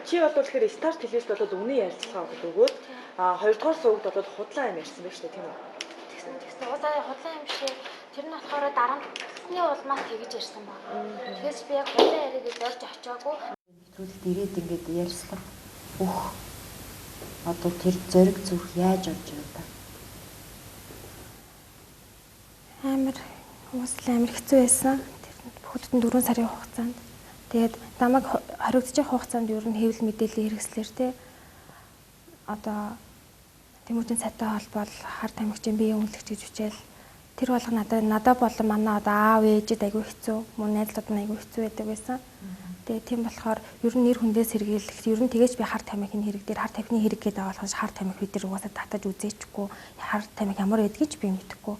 Чи бол тэгэхээр Star телевизд бол үнэн ярилцлага аваад өгөөд хоёрдугаар сувагт бол худлаа юм ярьсан байх шүү дээ, тийм үү? Тэгсэн уусаа худлаа юм шиг тэр нь болохоор дарамтны улмаас тэгж ярьсан баг. Тэгэхээр би яг худлаа яриа гэж зорж очиагүй. Нэвтрүүлэгт ирээд ингээд ярилцлага өгөх одоо тэр зориг зүрх яаж орж ирв та? Амар уусл амар хэцүү байсан. Тэр хүүхдэд 4 сарын хугацаанд. Тэгээд намайг хоригдож явах хугацаанд ер нь хэвлэл мэдээллийн хэрэгслэр те одоо Тэмүүжин сайтай холбоол хар тамхичин биеийн үнэлэгч гэж үчээл тэр болго надад болон манай одоо аав ээжэд айгүй хэцүү, мөн найзлууд нь айгүй хэцүү байдаг байсан. Тэгээ тийм болохоор ер нь нэр хүндээ сэргийлэх, ер нь тэгэж би хар тамхины хэрэг дээр хар тамхины хэрэг гэдэг байгаа болохоор хар тамхи бид нар угаасаа татаж үзээчгүй, хар тамхи ямар байдгийг ч би мэдэхгүй.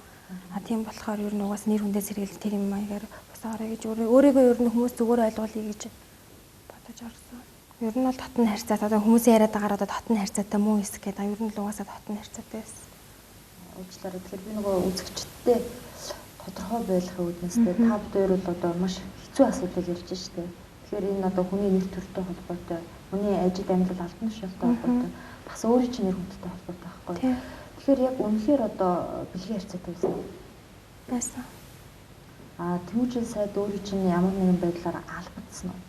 А тийм болохоор ер нь угаасаа нэр хүндээ сэргийлэх тэр юм маягаар босоорой гэж өөрийгөө ер нь хүмүүс зүгээр ойлгуулъя гэж бодож орсон. Ер нь бол дотн харьцаатай одоо хүмүүсийн яриад байгаагаар одоо дотн харьцаатай муу хэсэг гэдэг. Ер нь л угаасаа дотн харьцаатай байсан. Уучлаарай. Тэгэхээр би нөгөө үзэгчдтэй тодорхой байхын үүднээс та бид хоёр бол одоо маш хэцүү асуудал ярьж штэ. Тэгэхээр энэ одоо хүний нэр төртэй холбоотой, хүний ажил амьдрал албан тушаалтай холбоотой, бас өөрийн чинь нэр хүндтэй холбоотой байхгүй. Тэгэхээр яг үнэхээр одоо бэлгийн харьцаатай байсан уу? Байсан. А Тэмүүжин сайд өөрийн чинь ямар нэгэн байдлаар албадсан уу?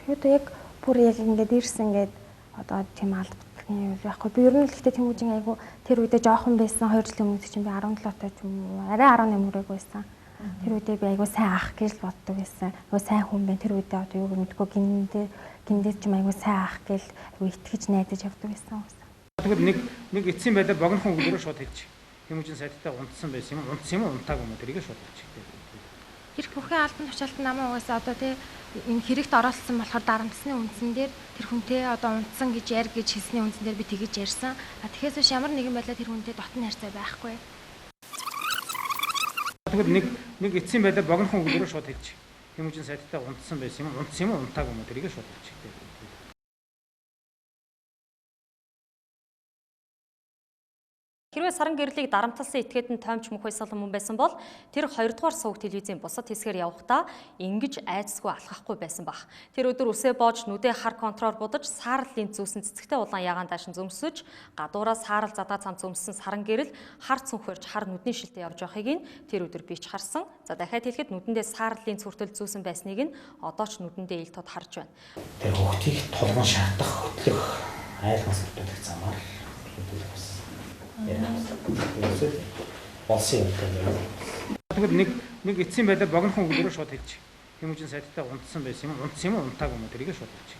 Ерөөдөө яг бүр яг ингээд ирсэн ингээд одоо тийм алдагдах юм байхгүй. Би ер нь л гэхдээ Тэмүүжин айгу тэр үедээ жоохон байсан, 2 жилийн өмнө чинь би 17 таа ч юм уу, арай 18 хүрээгүй байсан. Тэр үедээ би айгу сайн ах гэж л боддог байсан. Айгу сайн хүн байна. Тэр үедээ одоо юу мэдгүй гиндээ ч юм айгу сайн ах гэж айгу итгэж найдаж явдаг байсан. Тэгэхэд нэг эцсийн байдлаар богинохон өгүүлбэрээр шууд хэлчих. Тэмүүжин сайдтай унтсан байсан юм, унтсан юм уу, унтаагүй юм уу тэрийг шууд хэлчих. Хэрэг бүхэн албан тушаалт намаа угаасаа одоо тий энэ хэрэгт оролцсон болохоор дарамтсны үндсэн дээр тэр хүнтэй одоо унтсан гэж яар гэж хэлсний үндсэн дээр би тэгэж ярьсан. А тэгэхээс биш ямар нэгэн байдлаар тэр хүнтэй дотн харьцаа байхгүй. Тэгэхэд нэг эцсийн байдлаар богинохон өгүүлбэрээр шууд хэлчих. Тэмүүжин сайдтай унтсан байсан юм, унтсан юм уу, унтаагүй юм уу тэрийг шууд хэлчих. Хэрвээ саран гэрлийг дарамтлсан этгээд нь тоймч мөх байсгалан мөн байсан бол тэр 2 дугаар сувг телевизийн бусад хэсгээр явахдаа ингэж айцсгүй алхахгүй байсан бах. Тэр өдөр үсээ боож нүдээ хар контроор будаж саарлын зүүсэн цэцэгтэй улаан ягаан даашин зөмсөж гадуураа саарал задаа цам зөмссөн саран гэрэл хар цүнх барьж хар нүдний шилтэй явж байхыг нь тэр өдөр би ч харсан. За дахиад хэлэхэд нүдэндээ саарлын цүртэл зүүсэн байсныг нь одоо ч нүдэндээ ил тод харж байна. Тэр хүүхдийг тулган шаардах, хөтлөх, айлган сэрдүүлэх замаар хэдүүлэх бас. Болсон юм байна. Тэгэхэд нэг эцсийн байдлаар богинохон өгүүлбэрээр шууд хэлчих. Тэмүүжин сайдтай унтсан байсан юм, унтсан юм уу, унтаагүй юм уу тэрийг шууд хэлчих.